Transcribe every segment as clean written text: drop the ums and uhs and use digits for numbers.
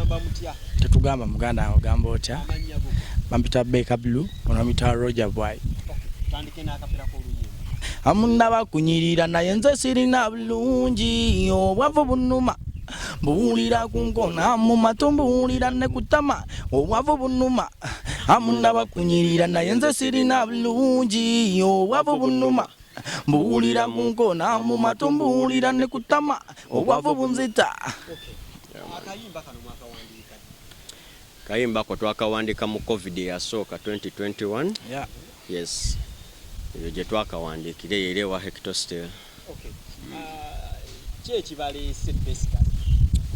Mugamba mutya? Tetugamba muganda wange, ogamba otya? Amannya go? Bampita Baker Blue, onamita Roger Boy. Tandike n'akapera k'oluyimba. Amundaba kunyirira, naye nze sirina bulungi. Obwavu bunuma, mbuwulira ku nkona, mu matu mbuwulira ne kutama. Obwavu bunuma, amundaba kunyirira, naye nze sirina bulungi. Obwavu bunuma, mbuwulira ku nkona, mu matu mbuwulira ne kutama. Obwavu bunzita. Akayimba kano mwakawandiika? Kayimba ko twakawandika mu COVID eyasooka, 2021. Yes, eyo gye twakawandiikira, eyo era ewa Hecto Still. Okay. Ah, ki ekibaleese basically?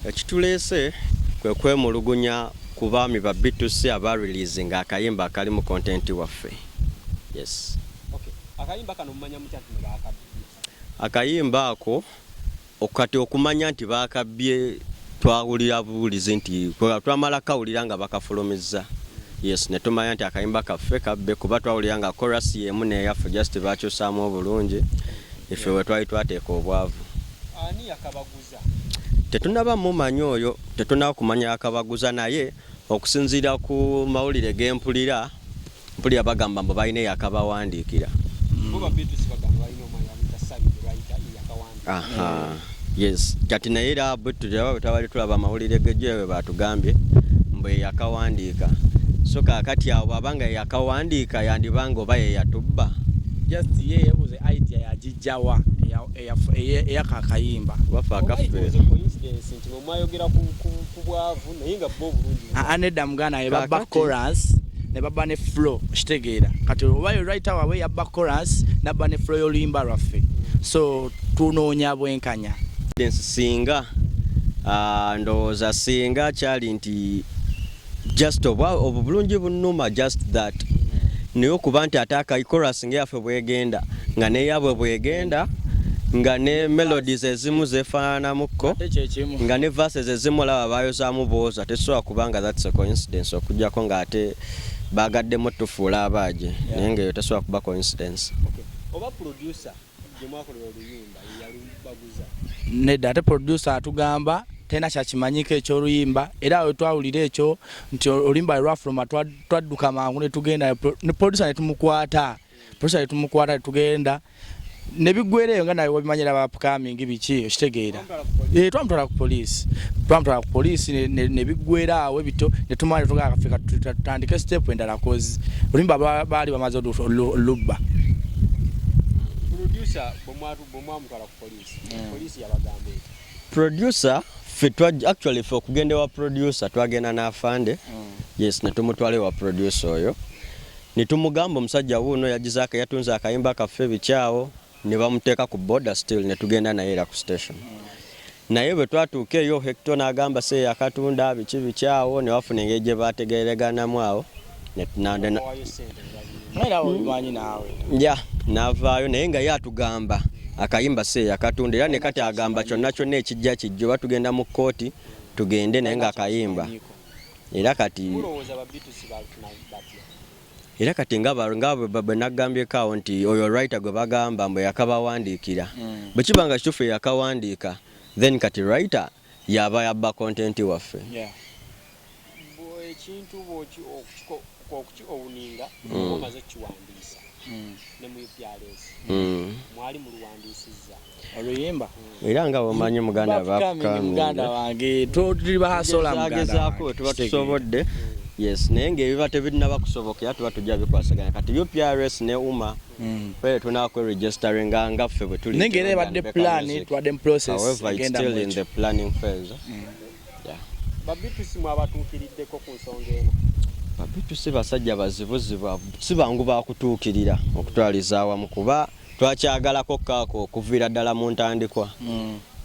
Ekituleese kwe kwemulugunya ku baami ba B2C aba releasing akayimba akalimu content waffe, yes. Okay. Akayimba kano mumanya mutya nti mwebakabbye? Akayimba ako kati okumanya nti bakabbye, twawulira buwulizi nti twamala kawulira nga bakafulumizza, yes, ne tumanya nti akayimba kaffe kabbe, kuba twawulira nga chorus yemu neyaffe, just bakyusaamu obulungi ife we twali twateeka obwavu. Ani yakabaguza? Tetunaba mumanyi oyo, tetunaba kumanya akabaguza, naye okusinziira ku mawulire gempulira, mpulira bagamba mbu balina eyakabawandiikira. Bo ba B2C bagamba balina omwana bamuyita Sami gwe bayita yakawandiika. Aha, yes, kati naye era bwe bwe twabali tulaba amawulire gejjo bwe batugambye mbu yeyakawandiika, so kaakati awo bw'aba nga yeyakawandiika, yandibanga oba yeyatubba. Just ye yebuuze idea yagijjawa eyaka akayimba. Waffe Oba it akaffe. was a coincidence nti bwe mwayogera ku bwavu, naye nga bo obulungi. Aa, nedda muganda, ne babba Kaakati- chorus ne babba ne flow, kitegeera? Kati oba yo writer waabwe yabba chorus nabba ne flow y'oluyimba lwaffe, so tunoonya bwenkanya. Singa ndowooza singa kyali nti just obwa obwo bulungi bunuma, just that, naye okuba nti ate aka chorus ngeyaffe bwegenda, nga neyabwe bwegenda, nga ne melodies ezimu zefaananamukko, Ate kyekimu. nga ne verses ezimu olaba bayozaamu bwoza, tesobola kubanga that's a coincidence, okuggyako ng'ate bagaddemu tufuula abaaje, naye ngaeyo tesobola kuba coincidence. Okay. Oba producer gye mwakolera oluyimba ye yalubaguza? Nedda, ate producer atugamba talina kyakimanyiko ekyoluyimba, era awe twawulira ekyo nti oluyimba lwe lwafuluma, twadduka mangu ne tugenda ne producer ne tumukwata, producer ne tumukwata, ne tugenda ne biggwereeyo nga nawe wabimanyira ba upcoming biki, okitegeera? Eh, twamutwala ku poliisi, twamutwala ku poliisi ne biggwera awo ebito, ne tumala ne tugamba kaffe tutandike step endala, 'cause oluyimba baali bamaze olubba. Producer bwe mwamutwala ku poliisi, poliisi yabagamba eti? Producer ffe actually ffe okugenda ewa producer twagenda n'afande, yes, ne tumutwala ewa producer oyo ne tumugamba omusajja wuuno yagizaako, yatunze akayimba kaffe bikyawo, ne bamuteeka ku border still, ne tugenda naye era ku station. Naye bwe twatuuka eyo, Hector n'agamba se yakatunda biki bikyawo, ne bafuna engeri gye bategeereganamu awo Bawayo ssente ne babiyimba. Era obimanyi naawe. Ya, n'avaayo, naye nga ye atugamba akayimba se yakatunda, era ne kati agamba kyonna kyonna ekijja kijja, oba tugenda mu kkooti tugende, naye nga akayimba era kati. Mulowooza ba B2C bafuna batya? Era kati nga bwe nagambyeko awo nti oyo writer gwe bagamba mbu yakabawandiikira, bwe kiba nga kituufu yakawandiika, then kati writer yaba yabba content waffe. Ekintu okuki owninga, oba omaze okukiwandiisa ne mu UPRS, mwali muluwandiisizza? Oluyimba? Era nga bwemanyi muganda. Upcoming, muganda wange, tuli bahasola, muganda Gezaako wange. tuba tusobodde, yes, naye ngaebiba tebirinaba kusoboka, era tuba tujja bikwasaganya kati UPRS ne UMA fere tunakweregisteringa nga ffe bwe tuli. Naye ng'era ebadde plan, tubadde mu process. However, it's egenda still mu in ekyo. the planning phase, yeah. Ba B2C mwabatuukiriddeko ku nsonga eno? Ba B2C basajja bazibuzibu, si bangu bakutuukirira okutwaliza awamu, kuba twakyagalako kaako okuviira ddala mu ntandikwa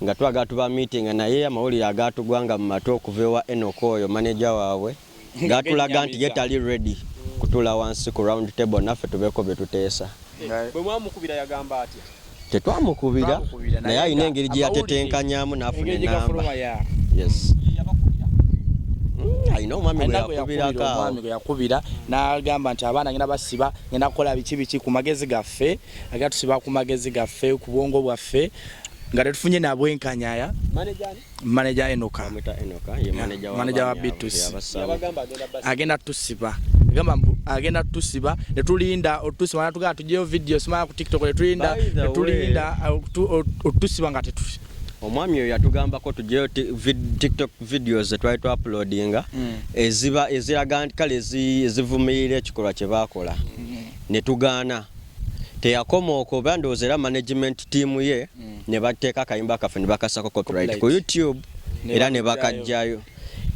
nga twagala tuba meeting, naye amawulire agatugwanga mu matu okuva ewa Enok oyo manager waabwe gatulaga nti ye tali ready kutuula wansi ku round table naffe tubeeko bye tuteesa. Bwe mwamukubira yagamba atya? Tetwamukubira. Twamukubira, naye alina nga engeri gye yatetenkanyamu n'afuna engeri gye enamba. gafuluma ya. Yes. Ye yabakubira? Alina omwami gwe Alina gwe yakubira, yakubirako awo. Omwami gwe yakubira n'agamba nti abaana ngenda basiba, ngenda kukola biki biki ku magezi gaffe, agenda tusiba ku magezi gaffe, ku bwongo bwaffe. Nga tetufunye nabwenkanya ya manager Enoka. Manager wa B2C agenda tusiba, agamba mbu agenda tusiba, netulinda otusiba, natugaa tujeyo video simanya ku TikTok, netulinda netulinda otusiba nga tetu. Omwami oyo yatugambako tujeyo TikTok videos zetwali tu uploadinga eziba eziraga nti kale ezivumirira ekikolwa kye baakola, ne tugaana. Teyakoma okwo, oba ndowooza era management team ye ne bateeka akayimba kaffe ne bakasako copyright ku YouTube era ne bakajjayo,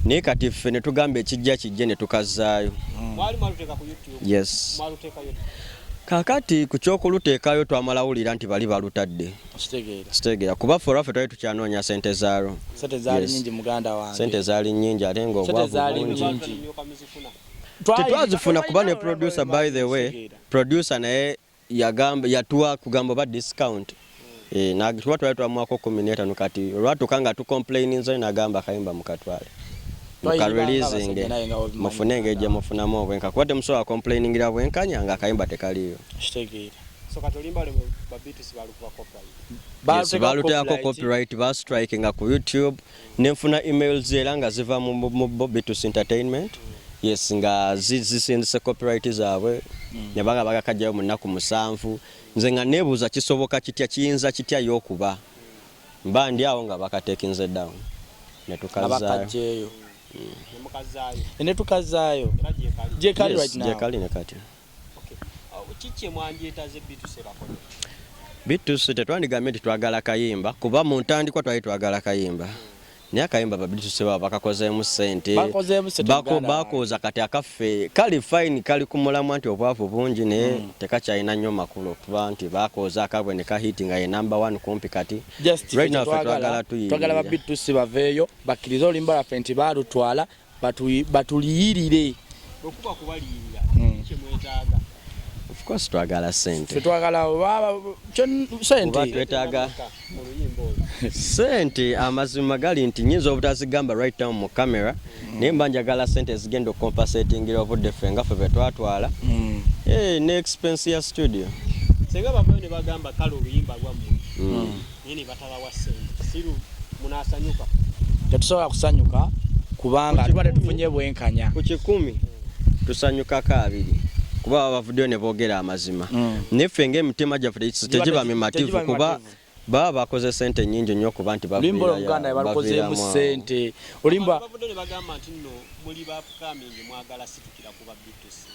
naye kati ffe ne tugamba ekijja kijje ne tukazzaayo. Yes, kakati ku kyokuluteekayo twamala wulira nti bali balutadde, kitegeera, kuba ffe olwaffe twali tukyanoonya sente zaalwo. Sente zaali nyingi, muganda wange. Sente zaali nyingi, ate nga obwavu bungi. Tetwazifuna kuba ne producer, by the way, producer naye yagamba yatuwa kugamba oba discount, na tuba twali twamuwako 15, kati olwatuuka nga tucomplaininze nagamba akayimba mukatwale mukareleasinge mufune engeri gye mufunamu obwenka, kuba temusobola complainingira bwenkanya nga akayimba tekaliyo. Yes, baluteekako copyright, bastrikinga ku YouTube, nenfuna emails era nga ziva mu B2C Entertainment, yes, nga zisindise copyright zaabwe, ne banga bagakajjayo mu nnaku 7. Nze nga neebuuza kisoboka kitya, kiyinza kitya y'okuba mba ndi awo nga bakatekinze down ne tukazaayo. Ne tukazaayo gyekali right now. Gyekali ne kati. B2C tetwandigambye nti twagala kayimba, kuba mu ntandikwa twali twagala kayimba, naye akayimba ba B2C baba bakakozeemu ssente, bakoza kati akaffe kali fine, kali ku mulamwa nti obwavu bungi, naye tekakyalina nnyo makulu okuba nti bakoza akabwe ne kahiti nga ye number 1 kumpi kati. Right now twagala twagala ba B2C baveeyo bakkirize oluyimba lwaffe nti baalutwala, batuliyirire. Okuba kubaliyirira kyemwetaaga. Of course twagala sente. Twagala sente. Twetaaga sente. Amazima gali nti nyinza obutazigamba right now mu camera, naye mba njagala sente ezigenda okucompensatingira obudde ffe nga ffe bwe twatwala, ne expense ya studio. Senga bavayo ne bagamba kale oluyimba lwammwe, naye ne batabawa sente, siru munaasanyuka? Tetusobola kusanyuka kubanga tuba tetufunye bwenkanya. Ku 100 tusanyukako 2, kuba baba bavuddeyo ne boogera amazima, naye ffe ng'emitima gyaffe tegiba mimativu kuba baba bakoze sente nnyingi nnyo okuba nti oluyimba oluganda balukozeemu sente. Oluyimba bavuddeyo ne bagamba nti nno muli ba upcoming mwagala situkira kuba B2C.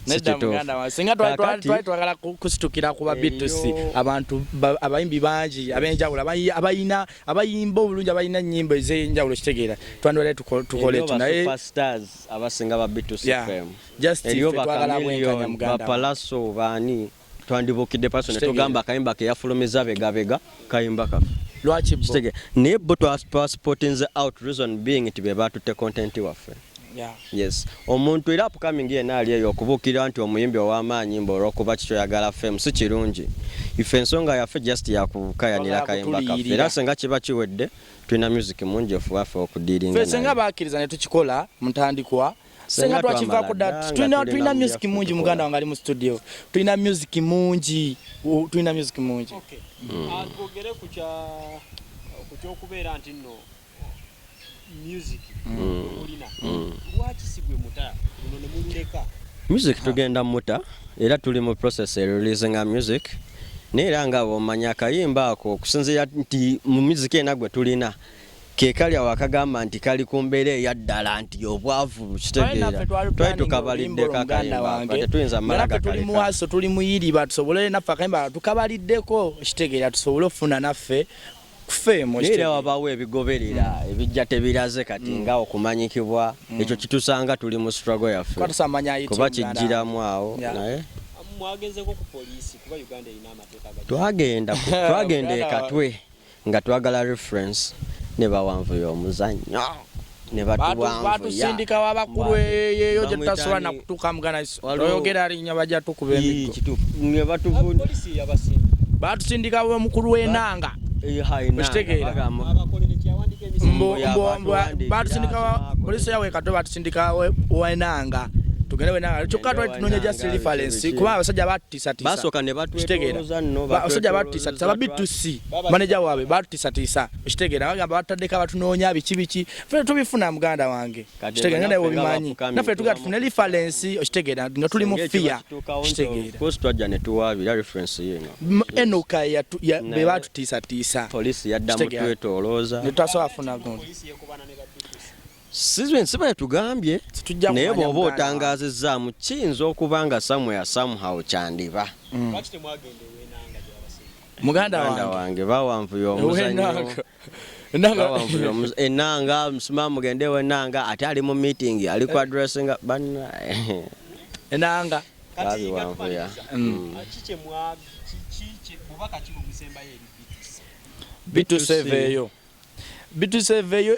Nedda muganda wange, singa twali twagala kusitukira kuba B2C, abantu abayimbi bangi ab'enjawulo abayina abayimba obulungi, abalina ennyimba ez'enjawulo, kitegeera, twandibadde tukole tu, naye superstars abasinga ba B2C fm just twagala bwenkanya muganda. Bapalaso baani twandibukidde paso ne tugamba akayimba ke yafulumiza begabega kayimba kaffe. Lwaki bo? Naye bo twasupportinze out, reason being nti be batutte content waffe. Yes, omuntu era upcoming yenna ali eyo okubuukirira nti omuyimbi ow'amaanyi mbu olw'okuba kikyoyagala fame si kirungi. Ife ensonga yaffe just yakukayanira kayimba kaffe, era senga kiba kiwedde tulina music mungi waffe okudiringa. Ffe senga bakkiriza ne tukikola mu ntandikwa, senga twakivaako dda. Tulina music mungi, muganda wange ali mu studio, tulina music mungi, tulina music mungi. Twogere ku kyokubeera nti nno music mulina, lwaki si gwe muta luno ne mululeka? Music tugenda muta, era tuli mu process releasing music, naye era nga bw'omanya akayimba ako okusinziira nti mu music ena gwe tulina ke kali awo akagamba nti kali ku mbeera eya ddala nti obwavu, kitegeera, twali tukabaliddeko akayimba ako, tetuyinza mala gakaleka. Tuli muwaso, tuli muyiriba, tusobole naffe akayimba tukabaliddeko, kitegeera, tusobole okufuna naffe kufeemu. Naye era wabaawo ebigoberera ebijja tebiraze kati nga okumanyikibwa, ekyo kitusanga tuli mu struggle yaffe kuba kijjiramu awo. Naye mwagenzeko ku poliisi, kuba Uganda erina amateeka? Twagenda ekatwe nga twagala reference, ne bawanvuya omuzannyo ne batuwanvuya. Batusindika abakulu eyo gye tutasobola nakutuuka, muganda, oyogera linnya bajja tukuba emiggo. Batusindika omukulu w'enanga, okitegeera, batusindika poliisi yawe Katwe, batusindika wenanga. Tugende wenanga, kyokka twali tunoonya just Wenanga, reference, biki. kuba abasajja batutisatiisa. Basooka ne batwetolooza nno, Abasajja batwetolooza, batutisatiisa ba B2C, manager waabwe batutisatiisa, okitegeera? Bagamba batutaddeko abatunoonya biki biki. Ffe tubifuna, muganda wange. Kati Okitegeera nga nawe naffe nga obimanyi. bafukamye, Naffe tugenda tubamu- tufune reference, okitegeera, nga tuli mu Singa fear. ekiba kituukawo nti Okitegeera? of course twajja ne tuwaabira reference yino. Enoka Naye- be batutiisatiisa. Poliisi yaddamu Kitegeera. twetolooza. Netutasobola funa gundi. Poliisi yekubana ne ba B2C. Sizwe nsiba yetugambye. Situjja Naye kumanya, bw'oba muganda wange. otangazizzaamu, kiyinza okuba nga somewhere somehow kyandiba. Lwaki temwagenda ewenanga gyebabasinga? Muganda Muganda wange, wange, bawanvuya omuzannyo. Enanga. Enanga. Bawanvuya enanga musima mugende wenanga, ate ali mu meeting, ali ku addressinga banna. Enanga. Kati nga Babiwanvuya. tumaliriza, ki kyemwa bubaka ki bwemusembayo eri B2C? B2C eyo, B2C eyo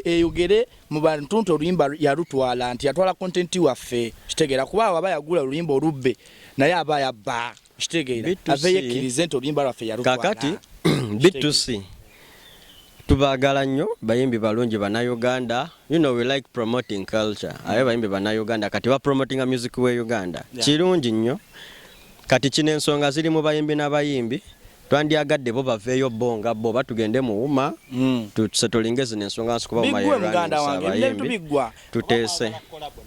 eyogere mu bantu nti oluyimba yalutwala, nti yatwala content waffe, kitegeera? Kuba abo aba yagula oluyimba olubbe, naye aba yabba, kitegeera? B2C Ave yekkirize nti oluyimba lwaffe yalutwala. Kakati B2C tubaagala nnyo, bayimbi balungi bannayuganda. We like promoting culture. Aye bayimbi bannayuganda kati bapromotinga music we Uganda. Kirungi nnyo. Kati kino ensonga ziri mu bayimbi n'abayimbi, twandyagadde bo baveeyo bo nga bo batugende mu wuma tusettlinge zino ensonga nsi, kuba Biggwe, muganda wange, ebintu tubiggwa. Tuteese. Collabo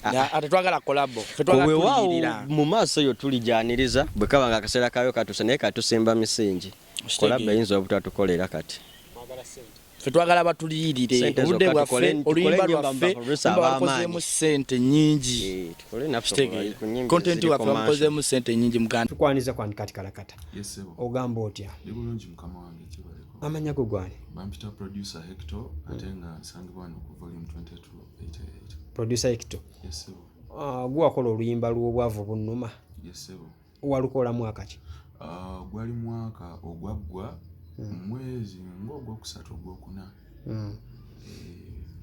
nabo. Ate twagala collabo, ffe twagala Weewaawo, tuliyirira. mu maaso eyo tulijyaniriza bwe kaba nga akaseera kaayo katuuse, naye katusimba misingi. Collabo eyinza obutatukolera kati. Mwagala sente. Ffe twagala batuliyirire Sente obudde zokka, bwaffe, tukole oluyimba ennyimba lwaffe. mu baproducer Oluyimba ab'amaanyi. balukozeemu sente nyingi. Eh, tukole naffe Kitegeera? ku nnyimba Content eziri waffe commercial. bamukozeemu sente nyingi, muganda. Tukwaniza kwani kati kalakata. Yes, sebo. Ogamba otya? Ndi bulungi, mukama wange, kibaleko. Amanya go gwani? Bampita producer Hector, ate nga nsangibwa wano ku Volume 2288. Producer Hector. Yes, sebo. Gwe wakola oluyimba lw'obwavu bunnuma? Yes, sebo. Walukola mwaka ki? Gwali mwaka ogwaggwa, mwezi ng'ogwokusatu, ogwokuna.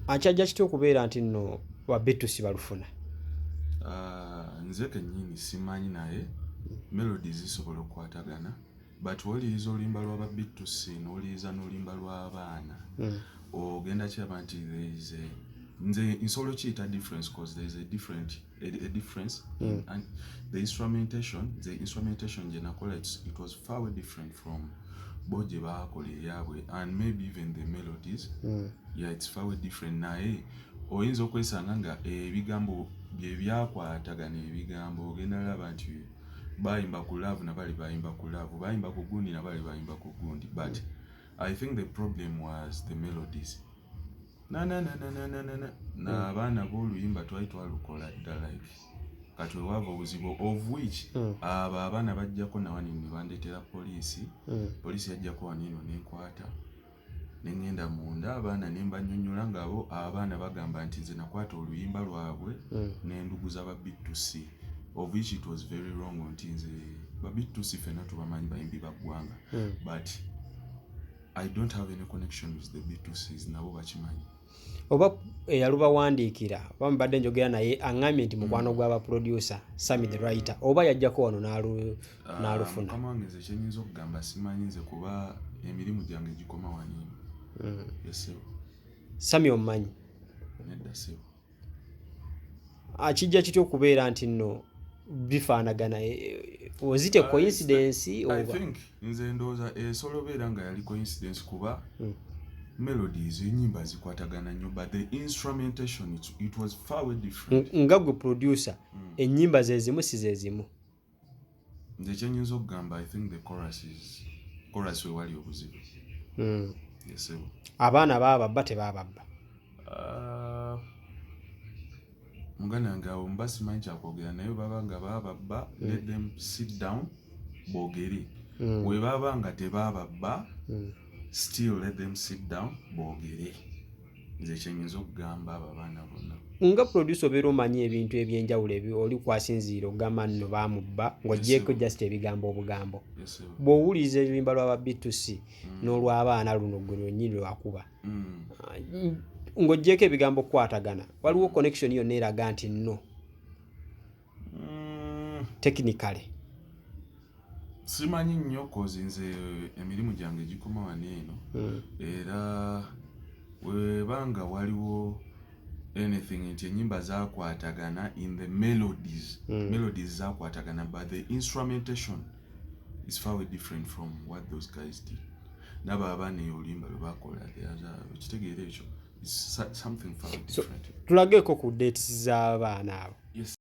Akyajja kitya okubeera nti nno ba B2C balufuna? Nze kennyini simanyi, naye melody zisobola okukwatagana, but woliriza oluyimba lw'aba B2C n'oliriza n'oluyimba lw'abaana, ogenda kiraba nti there is a, nze nsobola okiyita difference, cause there is a difference and the instrumentation gye nakola, it was far way different from bo gye baakola eyaabwe, and maybe even the melodies. Yeah, it's far way different, naye oyinza okwesanga nga ebigambo bye byakwatagana. Ebigambo ogenda laba nti bayimba ku love, nabali bayimba ku love, bayimba ku gundi, nabali bayimba ku gundi, but I think the problem was the melodies na na na na na na na na na abaana b'oluyimba twali twalukola dda, like kati wewaava obuzibu, of which abo abaana bajjako nawani ne bandeetera poliisi. Poliisi yajjako wano eno nenkwata, neŋŋenda munda, abaana ne mbanyonnyola ng'abo abaana bagamba nti nze nakwata oluyimba lwabwe n'enduguza ba B2C, of which it was very wrong, nti nze ba B2C ffenna tubamanyi, bayimbi ba ggwanga, but I don't have any connection with the B2Cs, nabo bakimanyi. Oba eyalubawandiikira, oba mubadde njogera naye aŋŋambye nti mukwano gw'aba producer Sammy the Writer, oba yajjako wano n'alufuna? Mukama wange, nze kyenyinza okugamba simanyi nze, kuba emirimu gyange gikoma wano. Yes, ssebo. Sammy omumanyi? Nedda, ssebo. Akijja kitya okubeera nti nno bifaanagana? Was it a coincidence I oba? think nze ndowooza esobola obeera nga yali coincidence, kuba melodies, enyimba zikwatagana nnyo, but the instrumentation, it was far way different. Nga gwe producer, ennyimba ze zimu, si ze zimu? Nze kyenyinza okugamba, I think the chorus is chorus we wali obuzibu. Yes, ssebo. Abaana baababba, tebaababba? Muganda wange, awo mba simanyi kyakwogera, naye baba nga baababba, let them sit down boogere. We baba nga tebaababba, still let them sit down boogere. Nze kyenyinza okugamba abo abaana bonna. Nga producer obeera omanyi ebintu ebyenjawulo oli kwasinziira okugamba nno baamubba, ng'ogyeko just ebigambo obugambo. Yes, sir. Bw'owuliriza oluyimba lw'aba B2C n'olw'abaana luno gwe lwennyini lwakuba, ng'ogyeko ebigambo okukwatagana, waliwo connection yonna eraga nti nno technically? Simanyi nnyo, cause nze emirimu gyange gikoma wano eno, era webanga waliwo anything nti enyimba zakwatagana in the melodies. Melodies zakwatagana, but the instrumentation is far way different from what those guys did. Nabo abaana eyo oluyimba lwe bakola, okitegeera, ekyo is something far way So different. Tulageeko ku dates z'abaana abo. Yes.